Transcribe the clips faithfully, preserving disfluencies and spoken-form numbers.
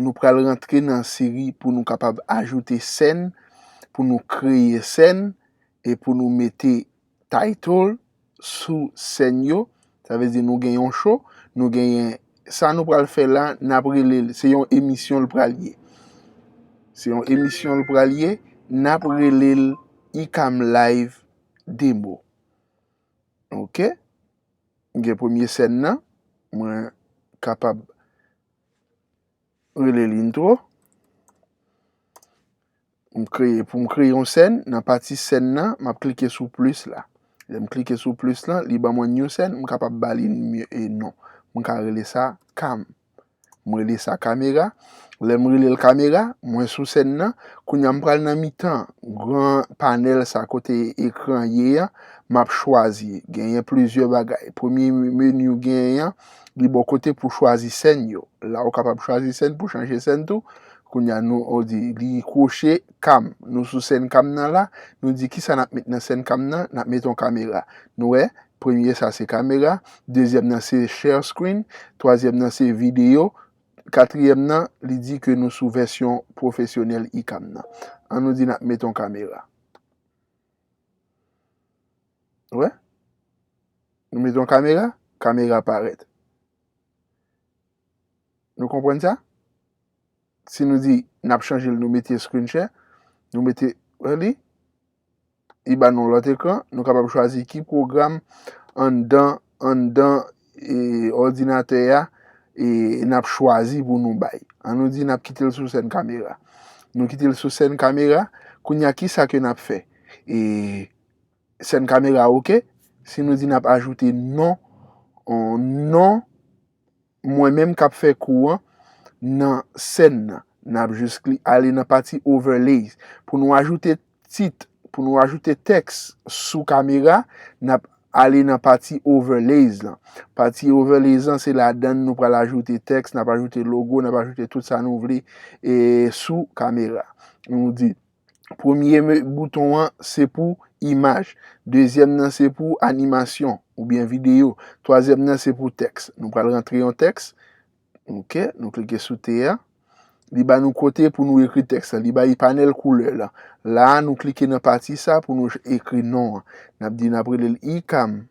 Nou pral rantre nan seri pou nou kapab ajoute sèn, pou nou kreye sèn, e pou nou mete title sou sèn yo. Sa vle di nou gen yon show, nou genyen sa nou pral fè la, n ap rele l, se yon emisyon l pral ye. Se yon emisyon l pral ye, n ap rele l Icam Live Demo. Ok? M gen premye sèn nan, mwen kapab rele l intro. M kreye, pou m kreye yon sèn, nan pati sèn nan, m ap klike sou plis la. Lè m klike sou plis lan, li ban mwen new sèn, m kapab ba li e non. M ka rele sa cam. M rele sa kamera. Lè m rele l kamera, mwen sou sèn nan. Kounye a m pral nan mitan gran panèl sa kote ekran ye an, m ap chwazi. Genyen plizyè bagay. Premye meni w genyen an, li bò kote pou chwazi sèn yo. La ou kapab chwazi sèn pou chanje sèn tou. Kounye a nou ou di li kwoche cam. Nou sou sèn cam nan la, nou di kisa n ap met nan sèn cam nan, n ap met yon kamera. Nou wè, premye sa se kamera, dezyèm nan se share screen, twazyèm nan se videyo, katriyèm nan, li di ke nou sou vèsyon pwofesyonèl Icam nan. An nou di n ap met yon kamera. Wè? Nou met yon kamera, kamera parèt. Nou konprann sa? Si nou di n ap chanje l, nou mete screen share, nou mete, wè li, li ba nou lòt ekran, nou kapab chwazi ki pwogram anndan, anndan e, òdinatè a e n ap chwazi pou nou bay. An nou di n ap kite l sou sèn kamera. Nou kite l sou sèn kamera, kounye a kisa ke n ap fè? E, sèn kamera ok, si nou di n ap ajoute non, on non, mwen menm k ap fè kou an nan sèn nan. N ap jis kli ale nan pati overlays. Pou nou ajoute tit, pou nou ajoute tèks sou kamera, n ap ale nan pati overlays lan. Pati overlays lan, se ladan l nou pral ajoute tèks, n ap ajoute logo, n ap ajoute tout sa nou vle e, sou kamera. Nou di, premye bouton an se pou imaj, dezyèm nan se pou animasyon oubyen videyo, twazyèm nan se pou tèks. Nou pral rantre yon tèks. Ok, nou klike sou T a. Li ba nou kote pou nou ekri tèks la. Li bay panèl koulè la. La a, nou klike nan pati sa pou nou ekri non an. N ap di n ap rele l Icam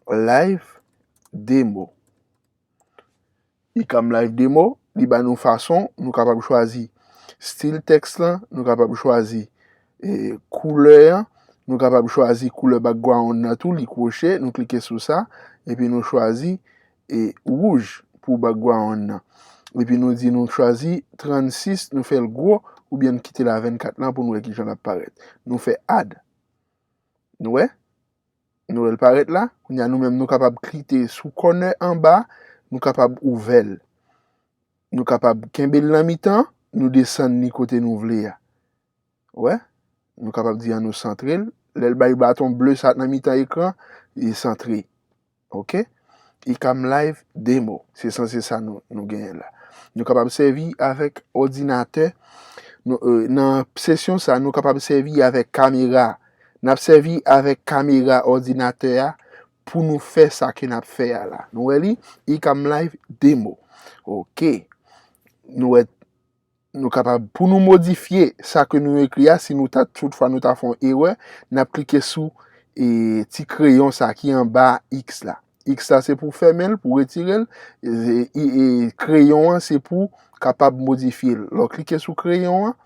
Live Demo. Icam Live Demo, li ba nou fason, nou kapab chwazi stil tèks lan, nou kapab chwazi e, koulè an, nou kapab chwazi koulè background nan tou, li kwoche, nou klike sou sa, epi nou chwazi e, wouj pou background nan. Epi nou di nou chwazi trannsis, nou fè l gwo, oubyen n kite l a vennkat lan pou nou wè kijan l ap parèt. Nou fè add. Nou wè? Nou wè l parèt la? Kounye a nou menm nou kapab klike sou kònè anba, nou kapab ouvè l. Nou kapab kenbe l nan mitan, nou desann li kote nou vle a. Wè? Nou kapab di an nou santre l. Lè l bay baton ble sa nan mitan ekran, li santre. Ok? Icam Live Demo. Se sanse sa nou, nou genyen la. Nou kapab sèvi avèk òdinatè. Nou, e, nan sesyon sa, nou kapab sèvi avèk kamera. N ap sèvi avèk kamera òdinatè a pou nou fè sa ke n ap fè a la. Nou wè li? Icam Live Demo. Ok. Nou wè nou kapab, pou nou modifye sa ke nou ekri a, si nou ta, tout fwa nou ta fè yon erè, n ap klike sou e, ti kreyon sa ki anba X la. X la se pou fèmen l, pou retire l. E, e, e, kreyon an se pou kapab modifye l. Lè w klike sou kreyon an,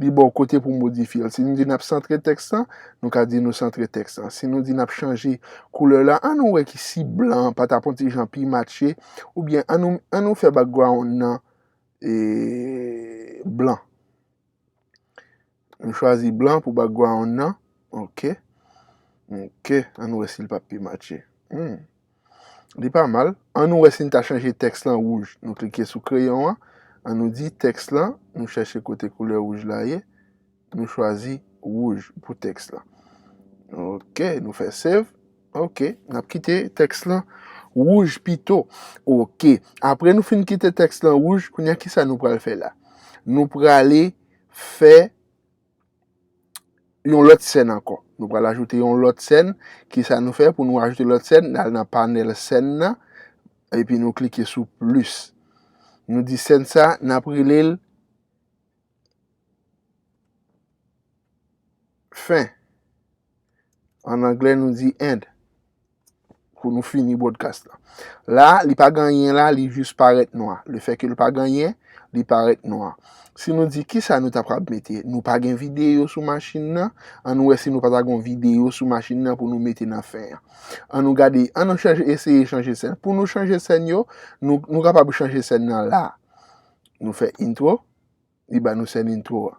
li ba w kote pou modifye l. Si nou di n ap santre tèks lan, nou ka di nou santre tèks lan. Si nou di n ap chanje koulè la, an nou wè ki si blan an pa t ap yon ti jan pi matche, oubyen an nou, an nou fè background nan e, blan. Nou chwazi blan pou background nan. Ok. Ok. An nou wè si l p ap pi matche. Hmm. Li pa mal. An nou wè si n ta chanje tèks lan wouj. Nou klike sou kreyon an. An nou di tèks lan. Nou chèche kote koulè wouj la ye. Nou chwazi wouj pou tèks lan. Ok. Nou fè save. Ok, n ap kite tèks lan wouj pito. Ok, apre nou fin kite tèks lan wouj, kounye a kisa nou pral fè la? Nou prale fè yon lòt sèn ankò. Nou pral ajoute yon lòt sèn. Kisa nou fè pou nou ajoute lòt sèn? N al nan panèl sèn nan, epi nou klike sou plis. Nou di sèn sa, n ap rele l fen. An anglè, nou di end. Pou nou fini broadcast la. La, li pa gen anyen la, li jis parèt nwa. Lefètke li pa gen anyen, li parèt nwa. Si nou di kisa nou ta pral mete, nou pa gen videyo sou machin nan, ann wè si nou pa ta gen yon videyo sou machin nan pou nou mete nan fen an. Ann nou gade, ann nou chanje, eseye chanje sèn. Pou nou chanje sèn yo, nou, nou kapab chanje sèn nan la. Nou fè intro, li ba nou sèn intro a.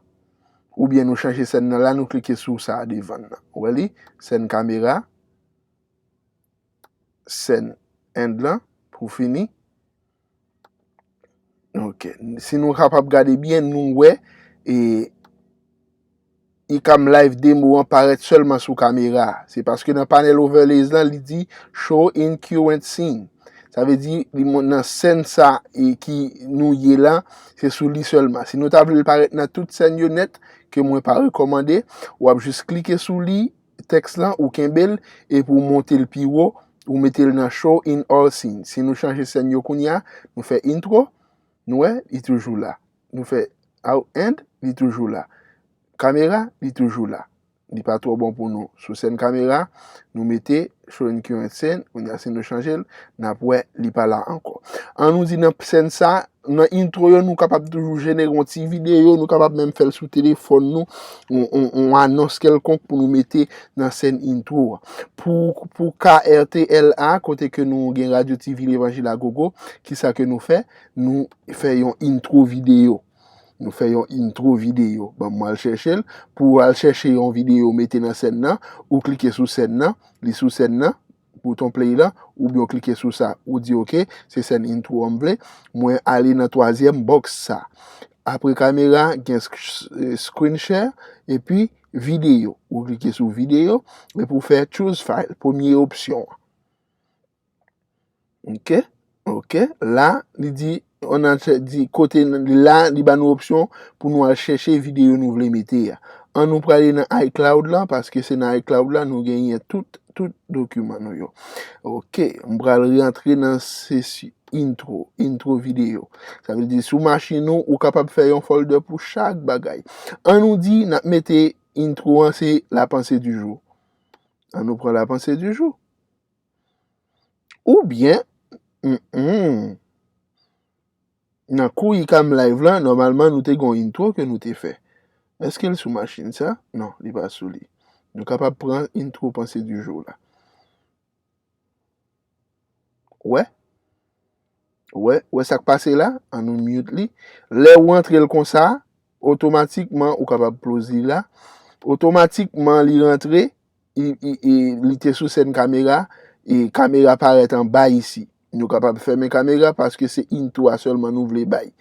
Oubyen nou chanje sèn nan la, nou klike sou sa a devan nan. Ou wè li? Sèn kamera, sèn end lan, pou fini. Ok. Si nou kapab gade byen, nou wè, e, Ecamm Live demo an parèt sèlman sou kamera a. Se paske nan panel overlays lan, li di show in current scene. Sa vle di, li mon-, nan sèn sa e ki nou ye la, se sou li sèlman. Si nou ta vle l parèt nan tout sèn yo nèt, ke mwen pa rekòmande, w ap jis klike sou li, tèks lan, ou kenbe l, epi w monte l pi wo, ou mete l nan show in all scene. Si nou chanje sèn yo kounye a, nou fè intro, nou wè, li toujou la. Nou fè out end, li toujou la. Kamera, li toujou la. Li pa twò bon pou nou. Sou sèn kamera, nou mete show in current scene, kounye a si nou chanje l, n ap wè li pa la ankò. An nou di nan sèn sa, nan intro yo, nou kapab toujou jenere yon ti videyo, nou kapab menm fè l sou telefòn nou, yon, yon, yon anons kèlkonk pou nou mete nan sèn intro a. Pou, pou K R T L A, kote ke nou gen Radyo T V Levanjil a Gogo, kisa ke nou fè? Nou fè yon intro videyo. Nou fè yon intro videyo. Ban mwen al chèche l. Pou w al chèche yon videyo mete nan sèn nan, ou klike sou sèn nan, li sou sèn nan, bouton play lan, oubyen w klike sou sa, ou di, "Ok, se sèn intro an m vle." Mwen ale nan twazyèm box sa. Apre kamera, gen sk-, eh, screen share, epi videyo. Ou klike sou videyo, epi w fè choose file, premye opsyon an. Ok, ok. La, li di, on a chè-, di kote n-, la, li ba nou opsyon pou nou al chèche videyo nou vle mete a. An nou prale nan iCloud la, paske se nan iCloud la nou genyen tout, tout dokiman nou yo. Ok, m pral rantre nan sesi intro, intro videyo. Sa vle di sou machin ou, ou kapab fè yon folder pou chak bagay. An nou di, n ap mete intro an, se la pensée du jour. An nou pran la pensée du jour. Oubyen, mm, mm, nan kou Ecamm Live lan, nòmalman nou te gen yon intro ke nou te fè. Èske l sou machin sa? Non, li pa sou li. Nou kapab pran intro pensée du jour la. Wè? Wè, wè sa k pase la? An nou mute li. Lè ou antre l konsa, otomatikman, ou kapab close li la. Otomatikman, li rantre, i, i, i, li te sou sèn kamera, e kamera parèt anba isi. Nou kapab fèmen kamera paske se intro a sèlman nou vle bay.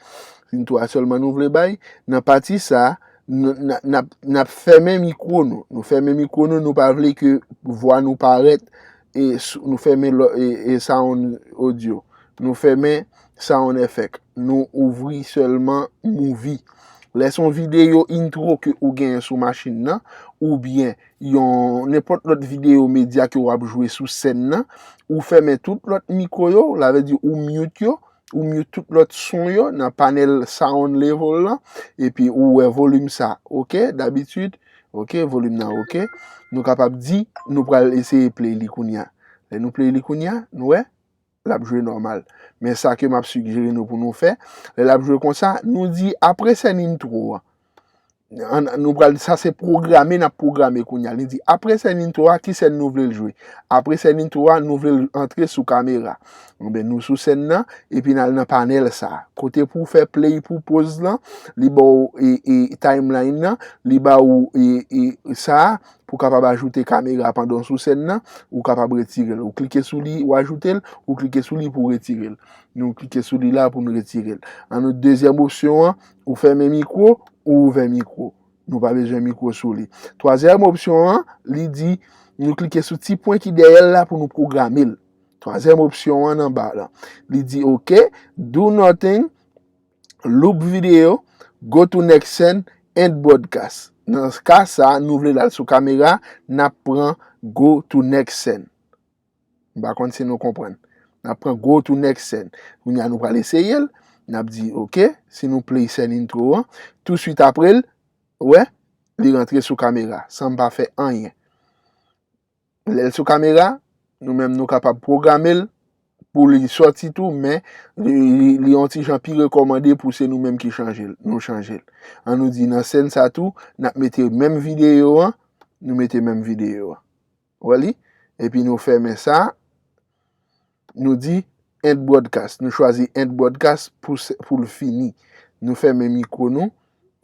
Intro a sèlman nou vle bay. Nan pati sa, n-, n-, n ap, n ap fèmen mikwo nou. Nou fèmen mikwo nou, nou pa vle ke vwa nou parèt, e s-, nou fèmen lò-, e, e sound audio. Nou fèmen sound effect. Nou ouvri sèlman movie. Lè se yon videyo intro ke ou genyen sou machin nan, oubyen yon nenpòt lòt videyo medya ke w ap jwe sou sèn nan, ou fèmen tout lòt mikwo yo, sa vle di ou mute yo, ou mute tout lòt son yo nan panèl sound level lan, epi ou wè volim sa, ok, dabitid, ok, volim nan ok. Nou kapab di, nou pral eseye play li kounye a. Lè nou play li kounye a, nou wè, l ap jwe nòmal. Men sa ke m ap sigjere nou pou nou fè, lè l ap jwe konsa, nou di apre sèn intro a, an, nou pral, sa se pwograme, n ap pwograme kounye a. Li di, apre sèn intro a, ki sèn nou vle l jwe? Apre sèn intro a, nou vle l antre sou kamera. Enben, nou sou sèn nan, epi n al nan panèl sa. Kote pou w fè play pou pause lan, li ba w, e, e, timeline nan, li ba w, e, e, sa, pou w kapab ajoute kamera pandan w sou sèn nan, ou kapab retire l. Ou klike sou li, ou ajoute l, ou klike sou li pou w retire l. Nou klike sou li la pou n retire l. An nou dezyèm opsyon an, ou fèmen mikwo, ou ouvè mikwo. Nou pa bezwen mikwo sou li. Twazyèm opsyon an, li di, nou klike sou ti pwen ki dèyè l la pou nou pwograme l. Twazyèm opsyon an anba la. Li di, ok, do nothing, loop video, go to next scene, end broadcast. Nan ka sa, nou vle l al sou kamera, n ap pran go to next scene. M pa konn si nou konprann. N ap pran go to next scene. Kounye a nou pral eseye l. N ap di, oke, si nou play sèn intro an, touswit apre l, ou wè, li rantre sou kamera, san m pa fè anyen. Lè l sou kamera, nou menm nou kapab pwograme l pou li sòti tou, men li, li, li yon ti jan pi rekòmande pou se nou menm ki chanje l, nou chanje l. An nou di nan sèn sa tou, n ap mete menm videyo an, nou mete menm videyo an. Ou wè li? Epi nou fèmen sa, nou di end broadcast. Nou chwazi end broadcast pou, pou l fini. Nou fèmen mikwo nou,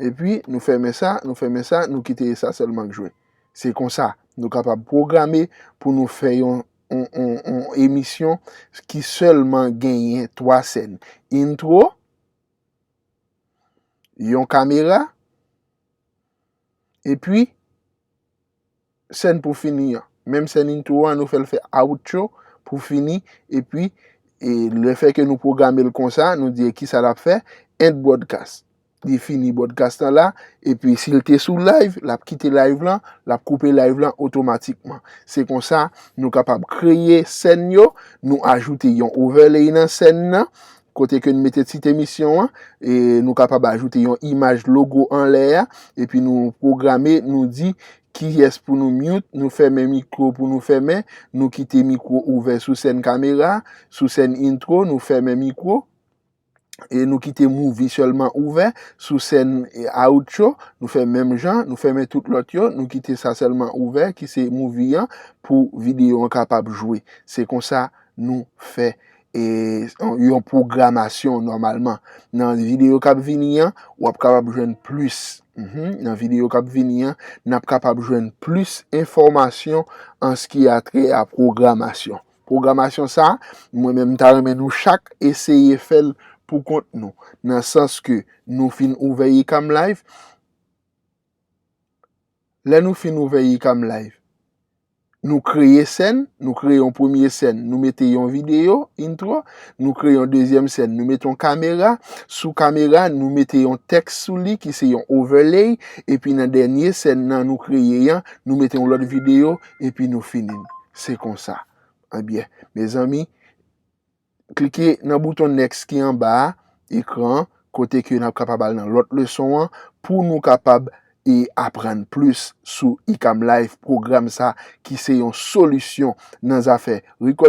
epi nou fèmen sa, nou fèmen sa, nou kite sa sèlman k jwe. Se konsa, nou kapab pwograme pou nou fè yon, yon, yon, yon emisyon ki sèlman genyen twa sèn. Intro, yon kamera, epi sèn pou fini an. Menm sèn intro an, nou fè l fè outro pou fini, epi e, lefètke nou pwograme l konsa, nou di kisa l ap fè, end broadcast. Li fini broadcast lan la, epi si l te sou live, l ap kite live lan, l ap koupe live lan otomatikman. Se konsa, nou kapab kreye sèn yo, nou ajoute yon overlay nan sèn nan, kote ke n mete tit emisyon an, e nou kapab ajoute yon imaj logo anlè a, epi nou pwograme, nou di kiyès pou nou mute, nou fèmen mikwo pou nou fèmen, nou kite mikwo ouvè sou sèn kamera, sou sèn intro, nou fèmen mikwo, e nou kite movie sèlman ouvè, sou sèn e, outro, nou fè menm jan, nou fèmen tout lòt yo, nou kite sa sèlman ouvè, ki se movie an, pou videyo an kapab jwe. Se konsa nou fè e, yon pwogramasyon nòmalman. Nan videyo k ap vini an, w ap kapab jwenn plis. Mhm. Nan videyo k ap vini an, n ap kapab jwenn plis enfòmasyon an s ki a trè a pwogramasyon. Pwogramasyon sa, mwen menm m ta renmen nou chak eseye fè l pou kont nou. Nan sans ke nou fin ouvè Icam Live, lè nou fin ouvè Icam Live, nou kreye sèn, nou kreye yon premye sèn, nou mete yon videyo, intro, nou kreye yon dezyèm sèn, nou mete yon kamera, sou kamera, nou mete yon tèks sou li ki se yon overlay, epi nan dènye sèn nan nou kreye an, nou mete yon lòt videyo, epi nou fini l. Se konsa. Ebyen, mezanmi, klike nan bouton next ki anba a, ekran an, kote ke n ap kapab al nan lòt leson an, pou nou kapab e aprann plis sou Icam Live, pwogram sa ki se yon solisyon nan zafè record